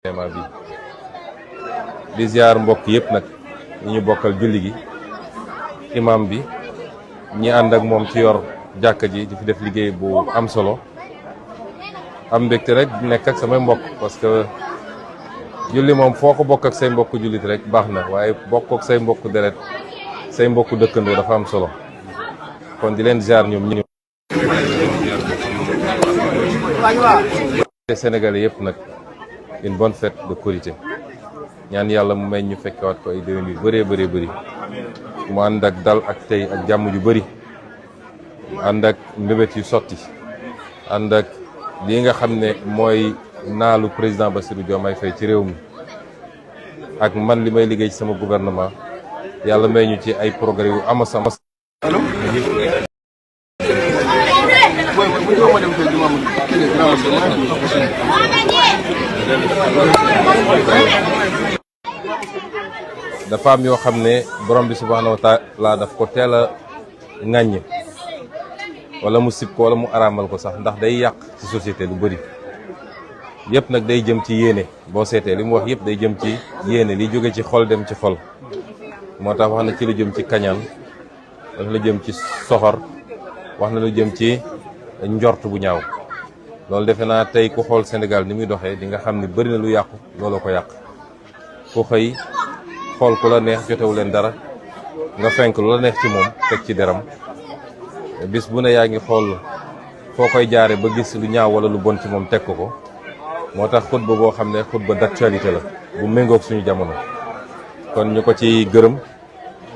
bi di ziar mbokk yëpp nag ñi ñu bokkal julli gi imam bi ñi ànd ak moom ci yor jàkka ji di fi def liggéey bu am solo am mbégte rek nekk ak samay mbokk parce que julli moom foo ko bokk ak say mbokk jullit rek baax na waaye bokk ak say mbokk deret say mbokk dëkkandoo dafa am solo kon di leen ziar ñoom ñu Sénégalais yëpp nag une bonne fête de Korité ñaan yàlla mu may ñu fekkewaat ko ay déwén yu bëree bëri mu ànd ak dal ak tey ak jàmm ju bëri ànd ak mbébét yu sotti ànd ak lii nga xam ne mooy naalu président Bassirou Diomaye Faye ci réew mi ak man li may liggéey ci sama gouvernement yàlla may ñu ci ay progrès yu am sama dafa am yoo xam ne borom bi subhanahu wa taala daf ko teel a ŋàññ wala mu sib ko wala mu araamal ko sax ndax day yàq ci société lu bëri yëpp nag day jëm ci yéene boo seetee li mu wax yëpp day jëm ci yéene li jóge ci xol dem ci xol moo tax wax na ci lu jëm ci kañaan wax na lu jëm ci soxor wax na lu jëm ci njort bu ñaaw loolu defe naa tey ku xool Sénégal ni muy doxee di nga xam ne bëri na lu yàqu loolu ko yàq ku xëy xool ku la neex jotewu leen dara nga fenk lu la neex ci moom teg ci deram bis bu ne yaa ngi xool foo koy jaare ba gis lu ñaaw wala lu bon ci moom teg ko moo tax xutba boo xam ne xutba d'actualité la bu méngoog suñu jamono kon ñu ko ci gërëm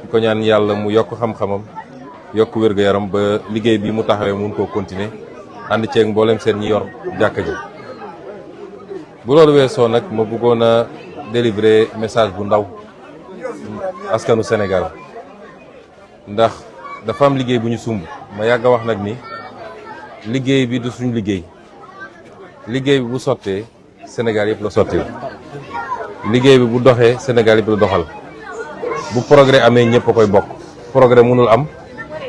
ñu ko ñaan yàlla mu yokk xam-xamam yokk wér-gu-yaram ba liggéey bi mu taxawee mun koo continuer ànd ceeg mboolem seen ñi yor jàkka ji bu loolu weesoo nag ma bëggoon a délivrer message bu ndaw askanu Sénégal ndax dafa am liggéey bu ñu sumb ma yàgg a wax nag ni liggéey bi du suñu liggéey liggéey bi bu sottee Sénégal yëpp la sottee liggéey bi bu doxee Sénégal yëpp la doxal bu progrès amee ñëpp a koy bokk progrès mënul am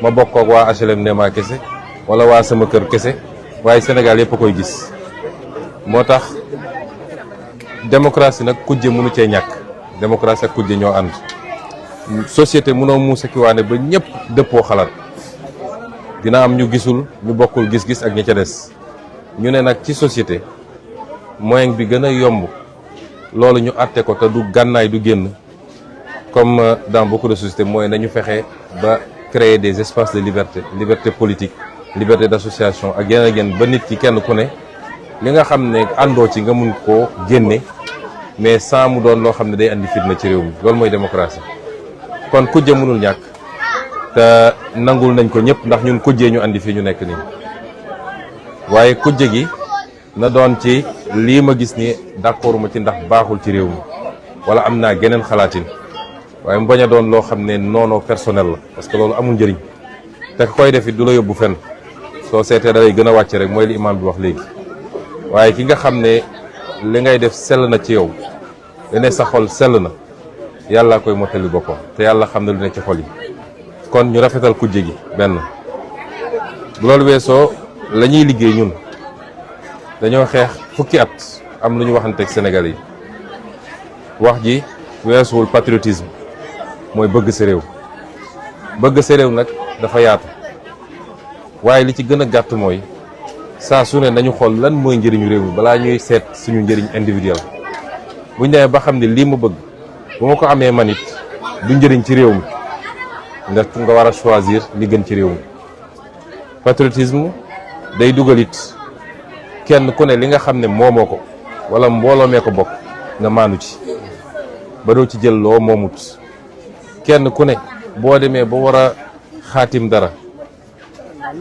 ma bokk ak waa HLM Néma kese wala waa sama kër kese waaye Sénégal yëpp a koy gis moo tax démocratie nag kujje mënu cee ñàkk démocratie ak kujje ñoo ànd société mënoo muusa ki waane ba ñëpp dëppoo xalaat dina am ñu gisul ñu bokkul gis-gis ak ñi ca des ñu ne nag ci société moyen bi gën a yomb loolu ñu àtte ko te du gànnaay du génn comme dans beaucoup de sociétés mooy nañu fexe ba créer des espaces de liberté politique liberté d'association ak yeneen ba nit ki kenn ku ne li nga xam ne àndoo ci nga mun koo génne mais sans mu doon loo xam ne day andi fitna ci réew mi loolu mooy démocratie kon kujje mënul ñàkk te nangul nañ ko ñëpp ndax ñun kujjee ñu andi fii ñu nekk nii waaye kujje gi na doon ci lii ma gis ni d'accord ma ci ndax baaxul ci réew mi wala am naa geneen xalaatin waaye mu bañ a doon loo xam ne noonoo personnel la parce que loolu amul njëriñ te koy def it du la yóbbu fenn soo seetee da lay gën a wàcc rek mooy li imam bi wax léegi waaye ki nga xam ne li ngay def sell na ci yow li ne sa xol sell na yàlla koy mottali boppam te yàlla xam ne lu ne ci xol yi kon ñu rafetal kujje gi benn bu loolu weesoo la ñuy liggéey ñun dañoo xeex fukki at am lu ñu waxanteeg Sénégalais yi wax ji weesuwul patriotisme mooy bëgg sa réew bëgg sa réew nag dafa yaatu waaye li ci gën a gàtt mooy saa su ne nañu xool lan mooy njëriñu réew mi balaa ñuy seet suñu njëriñ individuel buñ demee ba xam ne lii ma bëgg bu ma ko amee man it du njëriñ ci réew mi nga war a choisir li gën ci réew mi patriotisme day dugal it kenn ku ne li nga xam ne moomoo ko wala mbooloo mee ko bokk nga maandu ci ba doo ci jël loo moomut kenn ku ne boo demee ba war a xaatim dara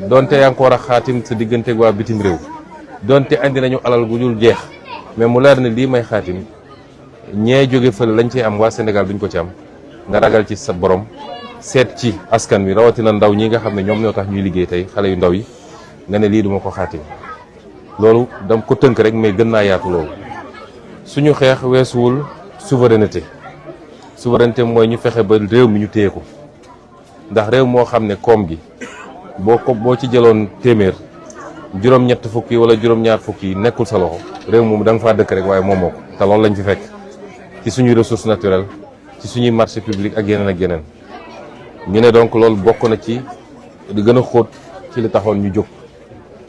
donte yaa ngi ko war a xaatim sa digganteeg waa bitim réew donte andi nañu alal gu dul jeex mais mu leer ne lii may xaatim ñee jóge fële lañ ci am waa Sénégal duñ ko ci am nga ragal ci sa borom seet ci askan wi rawatina ndaw ñi nga xam ne ñoom ñoo tax ñuy liggéey tey xale yu ndaw yi nga ne lii duma ko xaatim loolu dam ko tënk rek mais gën naa yaatu loolu suñu xeex weesuwul souveraineté mooy ñu fexe ba réew mi ñu téye ko ndax réew moo xam ne koom gi boo ci jëloon téeméer juróom-ñett fukk yi wala juróom-ñaar fukk yi nekkul sa loxo réew moom da nga faa dëkk rek waaye moomoo ko te loolu lañ fi fekk ci suñuy ressources naturelles ci suñuy marché public ak yeneen ak yeneen. ñu ne donc loolu bokk na ci di gën a xóot ci li taxoon ñu jóg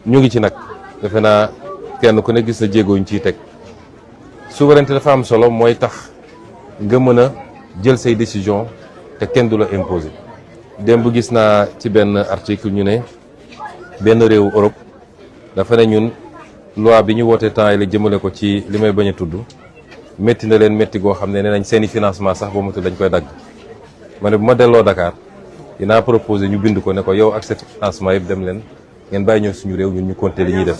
ñu ngi ci nag defe naa kenn ku ne gis na jéego ñu ciy teg souveraineté dafa am solo mooy tax nga mën a jël say décision te kenn du la imposer. démb gis naa ci benn article ñu ne benn réewu Europe dafa ne ñun loi bi ñu wootee temps yi la jëmale ko ci li may bañ a tudd métti na leen métti goo xam ne nee nañ seeni financement sax ba mu tudd dañ koy dagg. ma ne bu ma delloo Dakar dinaa proposer ñu bind ko ne ko yow ak sa financement yëpp dem leen ngeen bàyyi ñëw suñu réew ñun ñu compter li ñuy def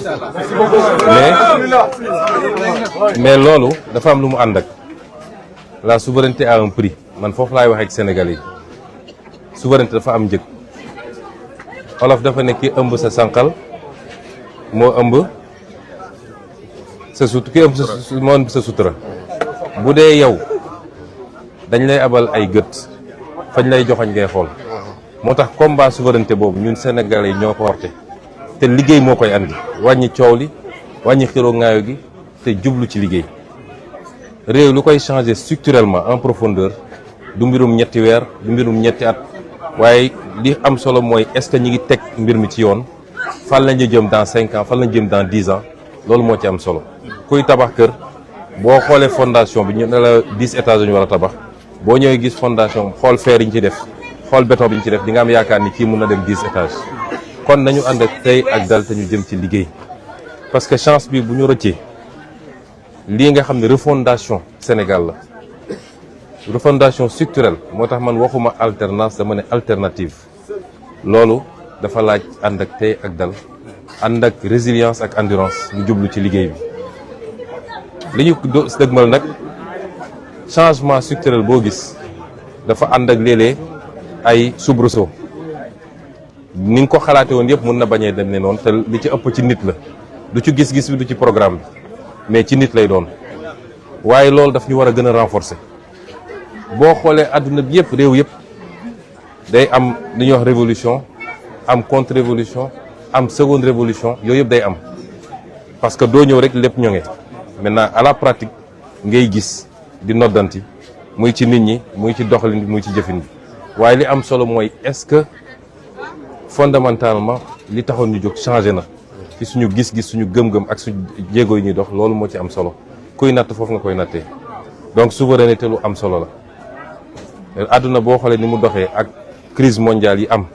mais loolu dafa am lu mu ànd ak la souveraineté a un prix man foofu laay waxee ak Sénégalais yi souveraineté dafa am njëg olof dafa ne ki ëmb sa sànqal moo ëmb sa sut ki ëmb moo ëmb sa sutura bu dee yow dañ lay abal ay gët fañ lay joxoñ ngay xool moo tax combat souveraineté boobu ñun Sénégalais yi ñoo ko porté te liggéey moo koy andi wàññi coow li wàññi xiroo ngaayo gi te jublu ci liggéey réew lu koy changer structurellement en profondeur du mbirum ñetti weer du mbirum ñetti at waaye li am solo mooy est-ce que ñi ngi teg mbir mi ci yoon fan lañu jëm dans 5 ans fan lañu jëm dans 10 ans loolu moo ci am solo kuy tabax kër boo xoolee fondation bi ñu ne la 10 étages la ñu war a tabax boo ñëwee gis fondation xool fer yi ñu ci def xool béton bi ñu ci def di nga am yaakaar ni kii mun na dem 10 étages kon nañu ànd ak tey ak dal te ñu jëm ci liggéey parce que chance bi bu ñu rëccee lii nga xam ne refondation Sénégal la refondation structurelle moo tax man waxuma alternance dama ne alternative loolu dafa laaj ànd ak tey ak dal ànd ak résilience ak endurance ñu jublu ci liggéey bi li ñu dëgmal nag changement structurel boo gis dafa ànd ak léeg-léeg ay soubresaut ni nga ko xalaate woon yëpp mën na bañee dem ne noonu te li ci ëpp ci nit la du ci gis-gis bi du ci programme bi mais ci nit lay doon waaye loolu daf ñu war a gën a renforcer boo xoolee àdduna bi yëpp réew yëpp day am li ñuy wax révolution am contre révolution am seconde révolution yooyu yëpp day am parce que doo ñëw rek lépp ñoŋe maintenant à la pratique ngay gis di noddanti muy ci nit ñi muy ci doxalin bi muy ci jëfin bi waaye li am solo mooy est-ce que fondamentalement li taxoon ñu jóg changé na ci suñu gis-gis suñu gëm-gëm ak suñu jéego yi ñuy dox loolu moo ci am solo kuy natt foofu nga koy nattee donc souveraineté lu am solo la àdduna boo xoolee ni mu doxee ak crise mondiale yi am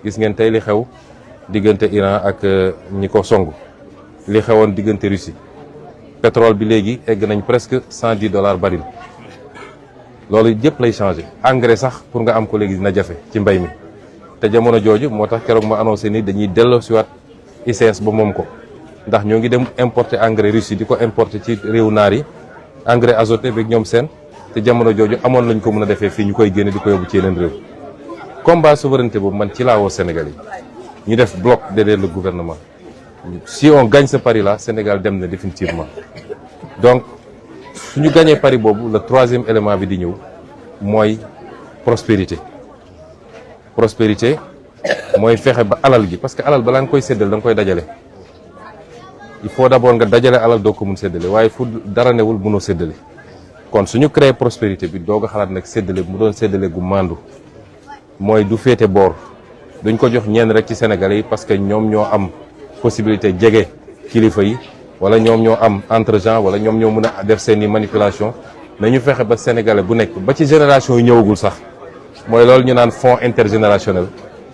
gis ngeen tey li xew diggante Iran ak ñi ko song li xewoon diggante Russie pétrole bi léegi egg nañ presque $110 baril loolu yëpp lay changé engrais sax pour nga am ko léegi dina jafe ci mbay mi te jamono jooju moo tax keroog ma annoncé ni dañuy delloosiwaat ICS ba moom ko ndax ñoo ngi dem importer engrais Russie di ko importer ci réew naar yi engrais azoté beeg ñoom seen te jamono jooju amoon lañ ko mën a defee fii ñu koy génne di ko yóbbu ci yeneen réew combat souveraineté boobu man ci laa woo Sénégal yi ñu def bloc derrière le gouvernement si on gagne ce pari là Sénégal dem na définitivement donc suñu gagné pari boobu le troisième élément bi di ñëw mooy prospérité mooy fexe ba alal gi parce que alal balaa nga koy séddale da nga koy dajale il faut d'abord nga dajale alal doo ko mun séddale waaye fu dara newul mënoo séddale kon suñu créer prospérité bi doog a xalaat nag séddale mu doon séddale gu mandu mooy du féete boor duñ ko jox ñenn rek ci Sénégalais yi parce que ñoom ñoo am possibilité jege kilifa yi wala ñoom ñoo am entre gens wala ñoom ñoo mën a def seeni manipulation nañu fexe ba Sénégalais bu nekk ba ci génération yi ñëwagul sax mooy loolu ñu naan fonds intergénérationnel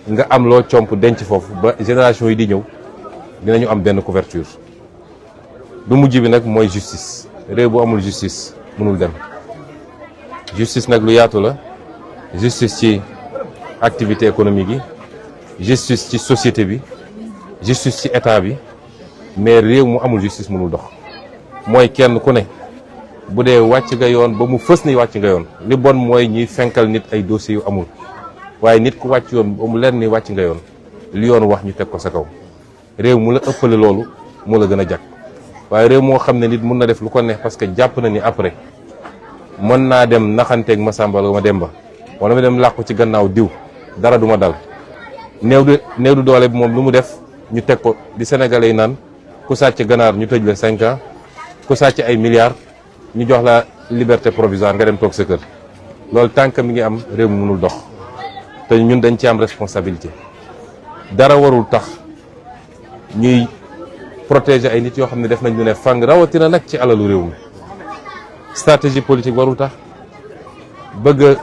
nga am loo comp denc foofu ba génération yi di ñëw dinañu am benn couverture du mujj bi nag mooy justice réew bu amul justice mënul dem justice nag lu yaatu la justice ci activité économique yi justice ci société bi justice ci état bi mais réew mu amul justice mënul dox mooy kenn ku ne bu dee wàcc nga yoon ba mu fës ni wàcc nga yoon li bon mooy ñuy fenkal nit ay dossiers yu amul waaye nit ku wàcc yoon ba mu leer ni wàcc nga yoon li yoon wax ñu teg ko sa kaw réew mu la ëppale loolu moo la gën a jag waaye réew moo xam ne nit mun na def lu ko neex parce que jàpp na ni après mën naa dem naxanteeg Masamba la ma Demba wala ma dem làqu ci gannaaw diw dara du ma dal néew du doole bi moom lu mu def ñu teg ko di sénégalais yi naan ku sàcc ganaar ñu tëj la 5 ans ku sàcc ay milliards ñu jox la liberté provisoire nga dem toog sa kër loolu tant que mi ngi am réew mi mënul dox te ñun dañ ci am responsabilité dara warul tax ñuy protéger ay nit yoo xam ne def nañ lu ne fàng rawatina nag ci alalu réew mi stratégie politique warul tax bëgg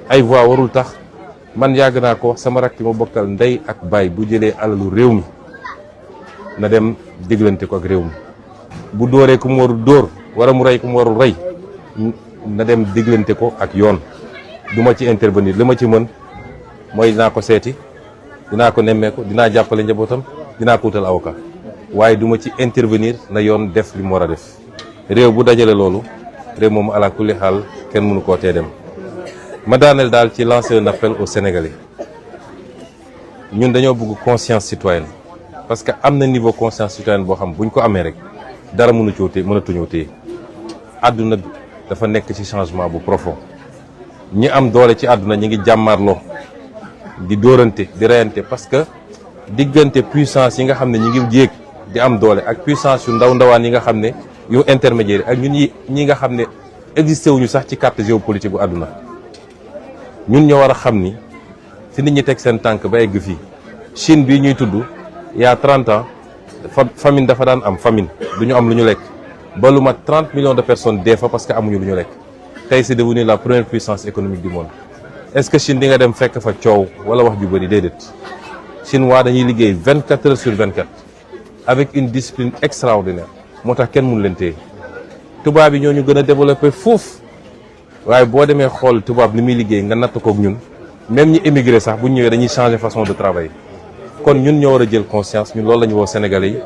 ay voix warul tax man yàgg naa ko sama rakk ma bokkal ndey ak baay bu jëlee alalu réew mi na dem diglante ko ak réew mi bu dóoree ku mu warul dóor wala mu rey ku mu warul rey na dem diglante ko ak yoon du ma ci intervenir li ma ci mën mooy dinaa ko seeti dinaa ko nemmeeku dinaa jàppale njabootam dinaa ko wutal avocat waaye du ma ci intervenir na yoon def li mu war a def réew bu dajale loolu réew moom ala kulli xaal kenn mënu koo tee dem ma daaneel daal ci lancer un appel aux Sénégalais ñun dañoo bëgg conscience citoyenne parce que am na niveau conscience citoyenne boo xam buñ ko amee rek dara mënatuñoo téye àdduna bi dafa nekk ci changement bu profond ñi am doole ci àdduna ñi ngi jàmmaarloo di dóorante di reyante parce que diggante puissance yi nga xam ne ñi ngi jéeg di am doole ak puissance yu ndawaan yi nga xam ne yu intermédiaire ak ñun ñi nga xam ne existé wuñu sax ci carte géopolitique bu àdduna ñun ñoo war a xam ni fi nit ñi teg seen tànk ba egg fii Chine bii ñuy tudd il y a 30 ans famine dafa daan am famine du ñu am lu ñu lekk ba lu mat 30 millions de personnes dee fa parce que amuñu lu ñu lekk tey c'est devenu la première puissance économique du monde est-ce que Chine di nga dem fekk fa coow wala wax ju bëri déedéet Chinois dañuy liggéey 24 heures sur 24 avec une discipline extraordinaire moo tax kenn mënu leen téye tubaab yi ñoo ñu gën a développé foofu waaye boo demee xool tubaab li muy liggéey nga natt kook ñun même ñi émigré sax bu ñu ñëwee dañuy changer façon de travail kon ñun ñoo war a jël conscience ñun loolu la ñu woo Sénégalais yi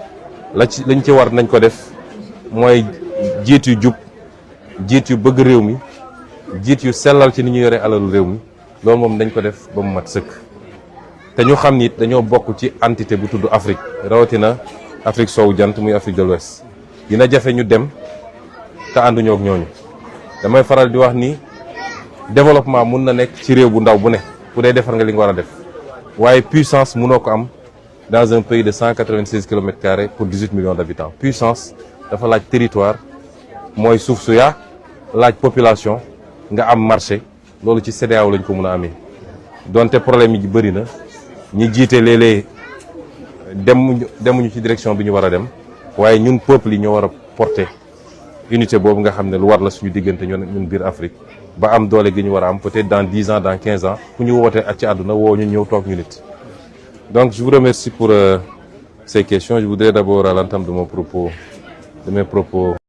lañ ci war nañ ko def mooy jiit yu jub jiit yu bëgg réew mi jiit yu sellal ci ni ñu yore alalu réew mi loolu moom dañ ko def ba mu mat sëkk te ñu xam ni dañoo bokk ci entité bu tudd Afrique rawatina Afrique soowu jant muy Afrique de l'Ouest dina jafe ñu dem te ànduñoo ak ñooñu damay faral di wax ni développement mun na nekk ci réew bu ndaw bu ne bu dee defar nga li nga war a def waaye puissance mënoo ko am dans un pays de 196 kilomètres carrés pour 18 millions d'habitants puissance dafa laaj territoire mooy suuf su yaa laaj population nga am marché loolu ci CEDEAO lañ ko mën a amee donte problème yi bëri na ñi jiite léeg-léeg demuñu ci direction bi ñu war a dem waaye ñun peuple yi ñoo war a porter unité boobu nga xam ne lu war la suñu diggante ñun biir Afrique ba am doole gi ñu war a am peut-être dans 10 ans dans 15 ans fu ñu wootee ak ci àdduna woo ñu ñëw toog ñu nit. Donc je vous remercie pour ces questions. Je voudrais d'abord à l'entame de mes propos